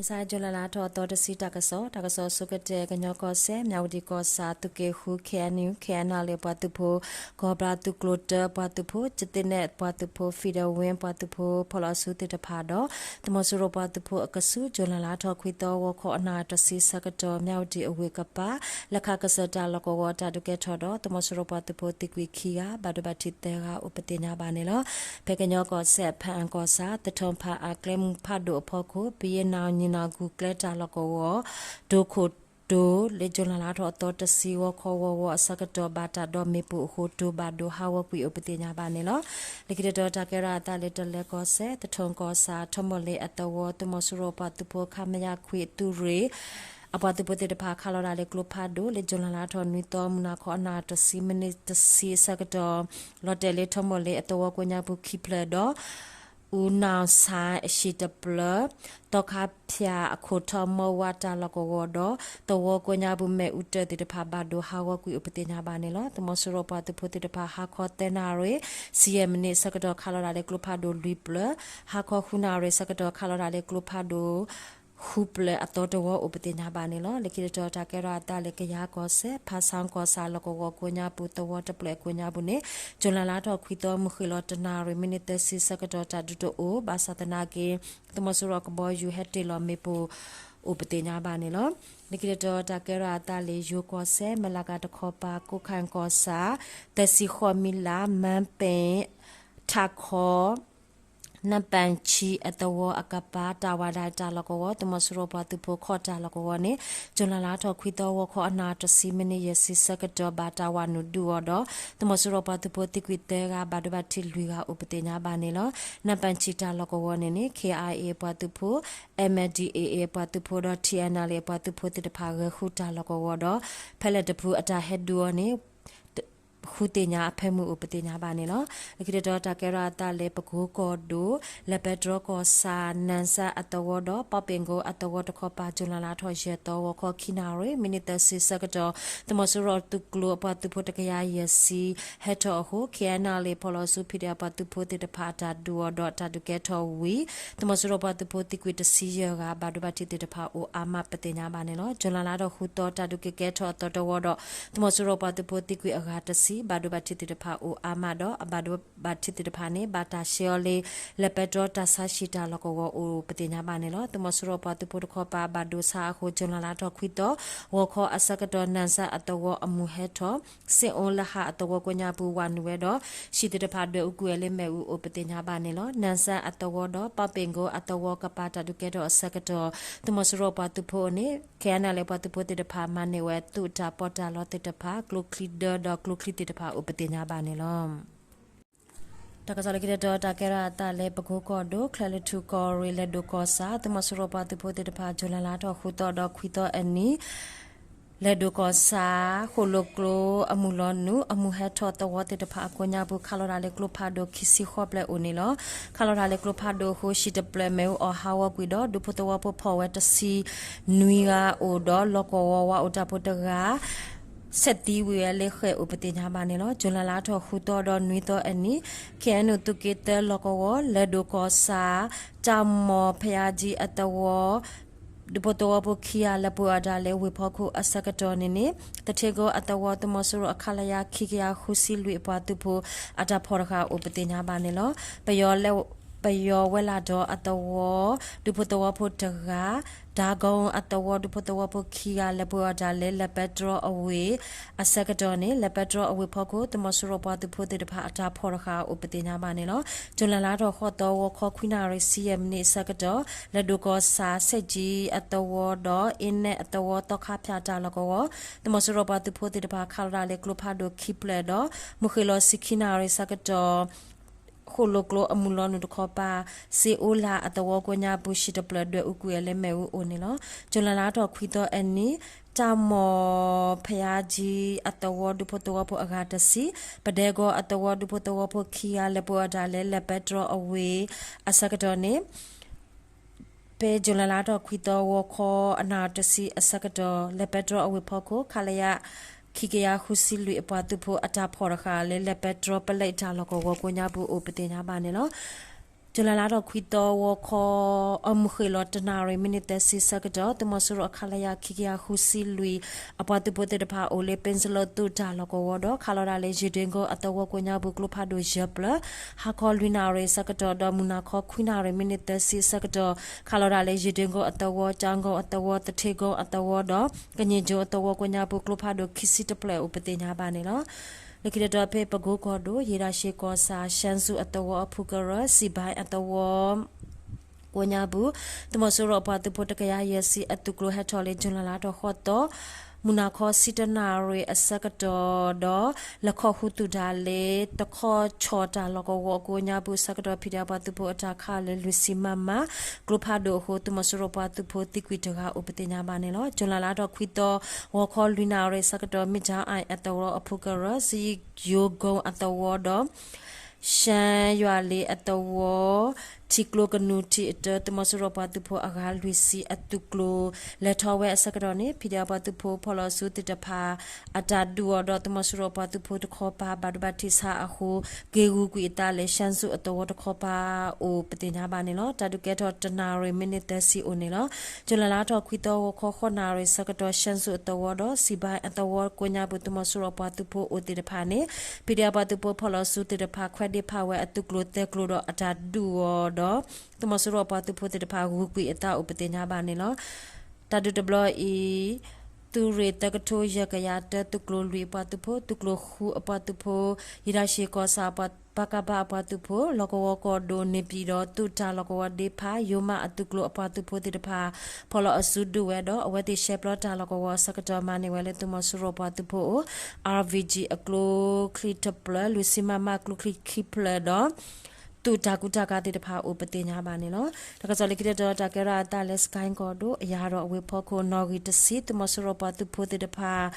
မုၢ်ဆါ July လါထီၣ်သီတဆံတၢ်ကစီၣ်, တၢ်ကစီၣ်အဆိကတၢၢ် ကညီကီၢ်စဲၣ် မၠၣ်ဝတံၣ်ကီၢ်ဆၣ် သုးက့ၣ်ဃု K N U, K N L A ပှၤသုးဖိ, ကီၢ်ဘျၣ်သုးကျိၤတၢ ပှၤသုးဖိ, ကသ့ၣ်နဲၣ်ပှၤသုးဖိ, Federal Wing ပှၤသုးဖိ ဖီၣ်လီၤအစုသ့ၣ်တဖၣ်ဒီး သုးမီၤစိရိၤပှၤသုးဖိအကဆူး July လါထီၣ်ခွံသီ ဂီၤခီအနၣ်ရံၣ်တဆံဆၢကတီၢ် မၠၣ်ဝတံၣ်အဝ့ၢ်ကပၤ လဲၤခးကစၢၢ်တၢ်လီၢ်ကဝီၤတၢ်ဒုးကဲထီၣ်ဒီး သုးမီၤစိရိၤပှၤသုးဖိသံကွံာ်ခံဂၤ ဘၣ်ဒိဘၣ်ထံးသၢဂၤအိၣ်ပသ့ၣ်ညါဘၣ်န့ၣ်လီၤ. ဖဲကညီကီၢ်စဲၣ် ဖၣ်အၣ်ကီၢ်ဆၣ် သထူဖၣ်အၣ်ကျဲမုၢ်ဖးဒိၣ်အဖီခိၣ် ပယ့ၣ်နၣ်ညီၣ်နၣ်ဂုၢ်ကျဲတၢ်လီၢ်ကဝီၤ တိခိၣ်တိၤ လၢ July လါထီၣ်အသီတဆံ ဂီၤခီဂီၤဂီၤအဆၢကတီၢ် ဘၣ်တၢ်ဒီးမ့ၣ်ပိၢ်အဃိ တိၤဘၣ်ဒိဟးဂီၤကွံာ်အိၣ်ပသ့ၣ်ညါဘၣ်န့ၣ်လီၤ. လၢခံတတီၤ တၢ်ကဲထီၣ်အသးလၢ တလဲၤကီၢ်စဲၣ် သထူကီၢ်ဆၣ် ထီၣ်မီၣ်လ့အသဝီ သုးမီၤစိရိၤပှၤသုးဖိ ခမရ ခွံ အသုးရ့ၣ် အပှၤသုးဖိသ့ၣ်တဖၣ် ခးလီၤတၢ်လၢကျိဖးဒိၣ် လၢ July လါထီၣ်နွံသီ မုၢ်နၤခီအနၣ်ရံၣ်တဆံ မံးနံးတဆံအဆၢကတီၢ် လီၤတဲာ်လၢထီၣ်မီၣ်လ့အသဝီကိးညါပူၤခံဖျၢၣ်ဒီး အူနီၣ်ဆၣ် ဟံၣ်တဖျၢၣ်, သီခါဖၠၣ်အခိၣ်ထီၣ်မီဝါတၢ်လီၢ်ကဝီၤဒီး သဝီကိးညါပူၤမ့ၣ်အူတၢၢ်သ့ၣ်တဖၣ်ဘၣ်ဒိဟးဂီၤကွံာ်အိၣ်ပသ့ၣ်ညါဘၣ်န့ၣ်လီၤ. သုးမီၤစိရိၤပှၤသုးဖိသ့ၣ်တဖၣ် ဟါခီသၢနၣ်ရံၣ် ဆံယဲၢ်မံးနံးအဆၢကတီၢ် ခးလီၤတၢ်လၢကျိဖးဒိၣ်လွံၢ်ဖျၢၣ်, ဟါခီဃုနၣ်ရံၣ်အဆၢကတီၢ် ခးလီၤတၢ်လၢကျိဖးဒိၣ် ဃုဖျၢၣ်အသီတဝီအိၣ်ပသ့ၣ်ညါဘၣ်န့ၣ်လီၤ. လၢခံတတီၤ တၢ်ကဲထီၣ်အသးလၢ ကယၤကီၢ်စဲၣ် ဖၣ်ဆၣ်ကီၢ်ဆၣ်လီၢ်ကဝီၤကိးညါပူၤ သဝီတဖျၢၣ်အကိးညါပူၤန့ၣ် July လါထီၣ်ခွံသီ မုၢ်ဃ့ၢ်လီၤတနၣ်ရံၣ် မံးနံးသၢဆံဆၢကတီၢ် တၢ်ဒုးတအိၣ် ဘၣ်ဆၣ်သနာ်က့ သုးမီၤစိရိၤအကဘီယူၤဟဲတ့ၢ်လီၤမ့ၣ်ပိၢ်အိၣ်ပသ့ၣ်ညါဘၣ်န့ၣ်လီၤ. လၢခံတတီၤ တၢ်ကဲထီၣ်အသးလၢ ယိၤကီၢ်စဲၣ် မဲၢ်လးကၤတခီပၤ ကိးခၣ်ကီၢ်ဆၣ် သၢဆံဃိးမံလး မၢ်ပ့ၣ် ထးခီ နၢ်ပၣ်ဆံအသဝီအကပၤ တၢ်ဝၢ်ဒၣ်တၢ်လီၢ်ကဝီၤ သုးမီၤစိရိၤပှၤသုးဖိခီၣ်တၢ်လီၢ်ကဝီၤန့ၣ် July လါထီၣ်ခွံသီ ဂီၤခီအနၣ်ရံၣ်တဆံ မံးနံးယဲၢ်ဆံဆၢကတီၢ် ဘၣ်တၢ်ဝၢ်နုာ်ဒုးအီၤဒီး သုးမီၤစိရိၤပှၤသုးဖိသံကွံာ်သၢဂၤ ဘၣ်ဒိဘၣ်ထံးလွံၢ်ဂၤအိၣ်ပသ့ၣ်ညါဘၣ်န့ၣ်လီၤ. နၢ်ပၣ်ဆံတၢ်လီၢ်ကဝီၤန့ၣ်န့ၣ် K I A ပှၤသုးဖိ, M N D A A ပှၤသုးဖိဒီး T N L A ပှၤသုးဖိသ့ၣ်တဖၣ် ဂဲၤဃုတၢ်လီၢ်ကဝီၤဒီး ဖဲလဲၣ်တဖုအတၢ်ဟဲဒုးအီၤန့ၣ် ဃုသ့ၣ်ညါအဖၢမုၢ်အိၣ်ပသ့ၣ်ညါဘၣ်န့ၣ်လီၤ. လၢခံတတီၤ တၢ်ကဲထီၣ်အသးလၢ ပကိကီၢ်ဒိၣ် လဲၤပဲတြီကီၢ်ဆၣ် နၣ်စၢၣ်အသဝီဒီး ပီၣ်ပ့ၣ်ကိအသဝီတခီပၤ July လါထီၣ်ယဲၢ်သီ ဂီၤခီခံနၣ်ရံၣ် မံးနံးသၢဆံဆၢကတီၢ် သုးမီၤစိရိၤသုးကျိၤအပှၤသုးဖိတကယၤယဲၢ်ဆံ ဟဲထီၣ်အဃိ K N L A ဖီၣ်လီၤဆူ P D F ပှၤသုးဖိသ့ၣ်တဖၣ်အတၢ်ဒုးအီၤဒီးတၢ်ဒုးကဲထီၣ်ဝံၤ သုးမီၤစိရိၤပှၤသုးဖိသံကွံာ်တဆံယဲၢ်ဂၤ ဘၣ်ဒိဘၣ်ထံးသ့ၣ်တဖၣ်အိၣ်အါမးပသ့ၣ်ညါဘၣ်န့ၣ်လီၤ. July လါထီၣ်ဃုသီ တၢ်ဒုးကကဲထီၣ်အသီတဝီဒီး သုးမီၤစိရိၤပှၤသုးဖိသံကွံာ်အဂၤတဆံ ဘၣ်ဒိဘၣ်ထံးသ့ၣ်တဖၣ်အိၣ်အါမးဒီး အဘၣ်ဒိဘၣ်ထံးသ့ၣ်တဖၣ်န့ၣ် ဘၣ်တၢ်ရှဲအီၤလၢ လဲၤပဲတြီတၢ်ဆါဟံၣ်တၢ်လီၢ်ကဝီၤအိၣ်ပသ့ၣ်ညါဘၣ်န့ၣ်လီၤ. သုးမီၤစိရိၤပှၤသုးဖိတခီပၤ ဘၣ်ဒိဆါအဃိ July လါထီၣ်ခွံသီ ဂီၤခီအဆၢကတီၢ် နၣ်စၢၣ်အသဝီအမုၢ်ဟဲထီၣ် စ့အိလဟးအသဝီကိးညါပူၤ ဝၢ်နုာ်ဝဲဒီး ဟံၣ်သ့ၣ်တဖၣ်ဒွဲၣ်အူကွံာ်ဝဲလၢမ့ၣ်အူအိၣ်ပသ့ၣ်ညါဘၣ်န့ၣ်လီၤ. နၣ်စၢၣ်အသဝီဒီး ပီၣ်ပ့ၣ်ကိအသဝီကပၤ တၢ်ဒုးကဲထီၣ်အဆၢကတီၢ် သုးမီၤစိရိၤပှၤသုးဖိန့ၣ် K N L A ပှၤသုးဖိသ့ၣ်တဖၣ် မၤန့ၢ်ဝဲသုးတၢ်ပီးတၢ်လီသ့ၣ်တဖၣ် ကျိချံဒၢဒီးကျိချံသ့ၣ်တဖၣ်အိၣ်ပသ့ၣ်ညါဘၣ်န့ၣ်လီၤ. တၢ်ကစီၣ်လၢခံတတီၤ တၢ်ကဲထီၣ်အသးလၢ ပကိကီၢ်ဒိၣ် ချၢၣ်လွံၢ်ထူၣ်ကီၢ်ရ့ၣ် လဲၤဒိၣ်ကီၢ်ဆၣ် သုးမီၤစိရိၤပှၤသုးဖိသ့ၣ်တဖၣ် July လါထီၣ်ဃုသီဒီးခွံသီအနံၤ လဲၤဒိၣ်ကီၢ်ဆၣ် ဃိၣ်လိၣ်ကျိအမုၢ်လီၤနုာ် အမုၢ်ဟဲထီၣ်သဝီသ့ၣ်တဖၣ်အကိးညါပူၤ ခးလီၤတၢ်လၢကျိဖးဒိၣ်ခံဆံဃိးဖျၢၣ်အိၣ်န့ၣ်လီၤ. ခးလီၤတၢ်လၢကျိဖးဒိၣ်အဃိ ဟံၣ်တဖျၢၣ်မ့ၣ်အူအီၣ်ဟးဂီၤကွံာ်ဒီး ဒူဖိသဝီဖိဖီၣ်ဝဲတဆံနွံဂၤအိၣ်ဒီး လီၢ်ကဝီၤဝါအိၣ်တၢ်ဖိတဂၤ ဆဲးသံဝံၤဝဲလၢဃဲၣ်အိၣ်ပသ့ၣ်ညါဘၣ်န့ၣ်လီၤ. July လါထီၣ်ဃုသီဒီးနွံသီအနံၤ K N U သုးက့သၢလီၢ်ကဝီၤ လဲၤဒိၣ်ကီၢ်ဆၣ် တၢ်မီၢ်ဖယါကၠံအသဝီ ဒူဖိသဝီဖိခံဂၤ လဲၤပှ့ၤအီၣ်တၢ်လၢဝ့ၢ်ဖီခိၣ်အဆၢကတီၢ်န့ၣ်န့ၣ် သထ့ကိအသဝီ သုးမီၤစိရိၤအ ခလရ ခံကယၤဃုဆံလွံၢ်အပှၤသုးဖိ အတၢ်ဖီၣ်တဃာ်အိၣ်ပသ့ၣ်ညါဘၣ်န့ၣ်လီၤ. ပယီၤဝဲလၢ်ဒီးအသဝီ ဒူဖိသဝီဖိတဂၤ တၤကီအသဝီ ဒူဖိသဝီဖိခံဂၤ လဲၤပှ့ၤအီၣ်တၢ်လၢ လဲၤပဲတြီအဝ့ၢ်အဆၢကတီၢ်န့ၣ် လဲၤပဲတြီအဝ့ၢ်ဖီခိၣ် သုးမီၤစိရိၤပှၤသုးဖိသ့ၣ်တဖၣ် အတၢ်ဖီၣ်တဃာ်အိၣ်ပသ့ၣ်ညါဘၣ်န့ၣ်လီၤ. July လါထီၣ်ဃိးသီ ဂီၤခီခွံနၣ်ရံၣ်ဆံယဲၢ်မံးနံးအဆၢကတီၢ် လဲၤဒိၣ်ကီၢ်ဆၣ် ဆဲးကၠံအသဝီဒီး အ့နဲၣ်အသဝီ သီခါဖၠၣ်တၢ်လီၢ်ကဝီၤ သုးမီၤစိရိၤပှၤသုးဖိသ့ၣ်တဖၣ် ခးလီၤတၢ်လၢကျိဖးဒိၣ်ခံဖျၢၣ်ဒီး မုၢ်ဃ့ၢ်လီၤဆံခံနၣ်ရံၣ်ဆၢကတီၢ် ဃိၣ်လိၣ်ကျိအမုၢ်လီၤနုာ်တခီပၤ စ့အိလၢ်အသဝီကိးညါပူၤ ဟံၣ်တဖျၢၣ်ဒွဲၣ်အူကွံာ်ဝဲလၢမ့ၣ်အူအိၣ်န့ၣ်လီၤ. July လါထီၣ်ခွံသီအနံၤ တၢ်မီၢ်ဖယါကၠံအသဝီ ဒူဖိသဝီဖိအဂၤတဆံ ပဒဲကီအသဝီ ဒူဖိသဝီဖိခံဂၤ လဲၤပှ့ၤအီၣ်တၢ်လၢ လဲၤပဲတြီအဝ့ၢ်အဆၢကတီၢ်န့ၣ် ဖဲ July လါထီၣ်ခွံသီ ဂီၤခီအနၣ်တဆံအဆၢကတီၢ် လဲၤပဲတြီအဝ့ၢ်ဖီခိၣ် ခလရ ခံကယၤဃုဆံလွံၢ်အပှၤသုးဖိအတၢ်ဖီၣ်တဃာ်လၢ လဲၤပဲတြီပလဲတၢ်လီၢ်ကဝီၤကိးညါပူၤအိၣ်ပသ့ၣ်ညါဘၣ်န့ၣ်လီၤ. ကၠူၤလဲလါထီၣ်ခွံသီ ဂီၤခီ အမုၢ်ဃ့ၢ်လီၤတနၣ်ရံၣ် မံးနံးသၢဆံဆၢကတီၢ် သုးမီၤစိရိၤ ခလရ ခံကယၤဃုဆံလွံၢ် အပှၤသုးဖိသ့ၣ်တဖၣ်အိၣ်လၢ ပ့စလိသုးတၢ်လီၢ်ကဝီၤဒီး ခးလီၤဒၣ်လၢ ယ့ၣ်ဒ့ကိအသဝီကိးညါပူၤ ကျိဖးဒိၣ်ယဲၢ်ဖျၢၣ် ဟါခီလွံၢ်နၣ်ရံၣ်ဆၢကတီၢ်ဒီး မုၢ်နၤခီခွံနၣ်ရံၣ် မံးနံးသၢဆံဆၢကတီၢ် ခးလီၤဒၣ်လၢ ယ့ၣ်ဒ့ကိအသဝီ ကၠါကိအသဝီ သထ့ကိအသဝီဒီး ကည့ၣ်ကၠိအသဝီကိးညါပူၤ ကျိဖးဒိၣ်ခံဆံတဖျၢၣ်အိၣ်ပသ့ၣ်ညါဘၣ်န့ၣ်လီၤ. လၢခံတတီၤဖဲ ပကိကီၢ်ဒိၣ် ယ့ၣ်ဒၣ်ရှ့ကီၢ်ဆၣ် ရှမ်းစူအသဝီအဖုကရၢ စံးဘၣ်အသဝီ ကိးညါပူၤ သုးမီၤစိရိၤအပှၤသုးဖိတကယၤယဲၢ်ဆံအသုးကျိၤဟဲထီၣ်လၢ ကၠူၤလဲလါထီၣ်ဃိးသီ မုၢ်နၤခီဆံတနၣ်ရံၣ်အဆၢကတီၢ်ဒီး လဲၤခီၣ်ဟူးသုးတၢ်လၢ တခီၣ်ဆီၣ်တၢ်လီၢ်ကဝီၤအကိးညါပူၤဆၢကတီၢ် ဖံးဒဲးပှၤသုးဖိအတၢ်ခးလၢလွံၢ်ဆံမမ ကျိဖးဒိၣ်အဃိ သုးမီၤစိရိၤပှၤသုးဖိသံကွံာ်တဂၤအိၣ်ပသ့ၣ်ညါဘၣ်န့ၣ်လီၤ. ကၠူၤလဲလါထီၣ်ခွံသီ ဂီၤခီလွံၢ်နၣ်ရံၣ်ဆၢကတီၢ် မ့ၢ်ကၠါအသဝီအဖုကရၢ စံယိၤကိအသဝီဒီး ရှမ်းယွၤလ့အသဝီ ထံကျိကနူၤထံးအတၢ သုးမီၤစိရိၤပှၤသုးဖိအဂၤလွံၢ်ဆံအသုးကျိၤ လဲၤထီၣ်ဝဲအဆၢကတီၢ်န့ၣ် ဖံးဒဲးပှၤသုးဖိဖီၣ်လီၤဆူသ့ၣ်တဖၣ် အတၢ်ဒုးအီၤဒီး သုးမီၤစိရိၤပှၤသုးဖိတခီပၤ ဘၣ်ဒိဘၣ်ထံးဆါအဃိ က့ၤဂုာ်ကွံာ်အသးလၢ ရှမ်းစူအသဝီတခီပၤအိၣ်ပသ့ၣ်ညါဘၣ်န့ၣ်လီၤ. တၢ်ဒုးကဲထီၣ်တနၣ်ရံၣ် မံးနံးသၢဆံအိၣ်န့ၣ်လီၤ. ကၠူၤလဲလါထီၣ်ခွံသီ ဂီၤခီဃိးနၣ်ရံၣ်ဆၢကတီၢ် ရှမ်းစူအသဝီဒီး စံးဘၣ်အသဝီကိးညါပူၤ သုးမီၤစိရိၤပှၤသုးဖိအိၣ်သ့ၣ်တဖၣ်န့ၣ် ဖံးဒဲးပှၤသုးဖိဖီၣ်လီၤဆူသ့ၣ်တဖၣ် ခွဲးဒ့ဖးဝဲအသုးကျိၤသၢကျိၤဒီး အတၢ်ဒုးအီၤဒီး သုးမီၤစိရိၤပှၤသုးဖိသ့ၣ်တဖၣ် ဂုာ်ကွံာ်အသးအိၣ်ပသ့ၣ်ညါဘၣ်န့ၣ်လီၤ. တၢ်ဒုးတဘျီအံၤ သုးရ့ၣ်သၢကထိယဲၢ်ကယၤတၢ သုးကျိၤလွံၢ်အပှၤသုးဖိ သုးကျိၤဃုအပှၤသုးဖိ ယ့ၣ်ဒၣ်ရှ့ကီၢ်ဆၣ် ပကဖ အပှၤသုးဖိ လီၢ်ကဝီၤကီၢ်ဒိၣ် န့ၣ်ပၠံၣ်ဒီး သုးတၢ်လီၢ်ကဝီၤဒ့ဖး ယိၤမးအသုးကျိၤအပှၤသုးဖိသ့ၣ်တဖၣ် ဖီၣ်လီၤအစုဒုးဝဲဒီး အဝဲသ့ၣ်ရှဲပျီတၢ်လီၢ်ကဝီၤအဆၢကတီၢ် မၤန့ၢ်ဝဲလၢ သုးမီၤစိရိၤပှၤသုးဖိအိၣ် အါရ်ဘံၣ်ကၠံၣ် အကျိချံတဖျၢၣ် လွံၢ်ဆံမမ ကျိချံခံဖျၢၣ်ဒီး သုးတၢ်ကူတၢ်ကၤသ့ၣ်တဖၣ်အိၣ်ပသ့ၣ်ညါဘၣ်န့ၣ်လီၤ. တၢ်ကစီၣ်လၢခံတတီၤ တၢ်ကဲထီၣ်အသးလၢ စကဲၣ်ကီၢ်ဒိၣ် အယၤဒီးအဝ့ၢ်ဖီခိၣ် နီၣ်ဂံၢ်တဆံ သုးမီၤစိရိၤပှၤသုးဖိသ့ၣ်တဖၣ်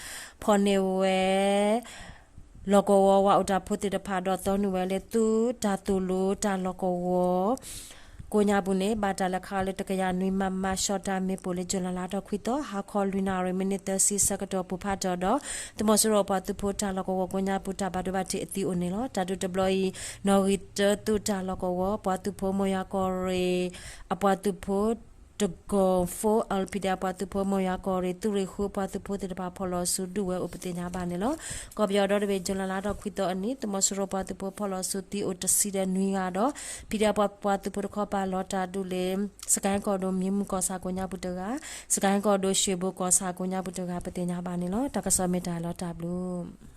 ဖီၣ်န့ၢ်ဝဲ လီၢ်ကဝီၤဝၤအိၣ်တၢ်ဖိသ့ၣ်တဖၣ် ဒီးသီနုာ်ဝဲလၢ သုးတၢ်သိၣ်လိတၢ်လီၢ်ကဝီၤ ကိးညါပူၤန့ၣ် ဘၣ်တၢ်လဲၤခးအီၤလၢ တကယၤနွံမမ ရှီၣ်တၢ်မ့ၣ်ပိၢ်လၢ ကၠူၤလဲလါထီၣ်ခွံသီ ဟါခီလွံၢ်နၣ်ရံၣ် မံးနံးသၢဆံဆၢကတီၢ် ပူၤဖးထီၣ်ဒီး သုးမီၤစိရိၤပှၤသုးဖိတၢ်လီၢ်ကဝီၤကိးညါပူၤ တၢ်ဘၣ်ဒိဘၣ်ထံးအသံအိၣ်န့ၣ်လီၤ. တၢ်ဒုးတဘျီအံၤ နီၣ်ဂံၢ်တၢ သုးတၢ်လီၢ်ကဝီၤ ပှၤသုးဖိ မိၢ်ယွၤကီၢ်ရ့ၣ် အပှၤသုးဖိ တကီၢ်ဖိ အၣ်လ်ပံၤဒဲး အပှၤသုးဖိ မိၢ်ယွၤကီၢ်ရ့ၣ် သုးရ့ၣ်ဃုအပှၤသုးဖိသ့ၣ်တဖၣ် ဖီၣ်လီၤစုဒုးဝဲအိၣ်ပသ့ၣ်ညါဘၣ်န့ၣ်လီၤ. ကီၢ်ပယီၤဒီတဘ့ၣ် ကၠူၤလဲလါထီၣ်ခွံသီအနံၤ သုးမီၤစိရိၤပှၤသုးဖိဖီၣ်လီၤစုသံအိၣ်တဆံဒီးနွံဂၤဒီး ဖံးဒဲးပှၤသုးဖိတခီပၤလီၤတၢ်ဒုးလၢ စကဲၣ်ကီၢ်ဒိၣ် မံမုၢ်ကီၢ်ဆၣ်ကိးညါပူၤတဂၤ, စကဲၣ်ကီၢ်ဒိၣ် ရွှ့ၣ်ဘိၣ်ကီၢ်ဆၣ်ကိးညါပူၤတဂၤ ပသ့ၣ်ညါဘၣ်န့ၣ်လီၤ. တၢ်ကစီၣ်မ့ၢ်တၢ်လီၤတၢ်ဘျုး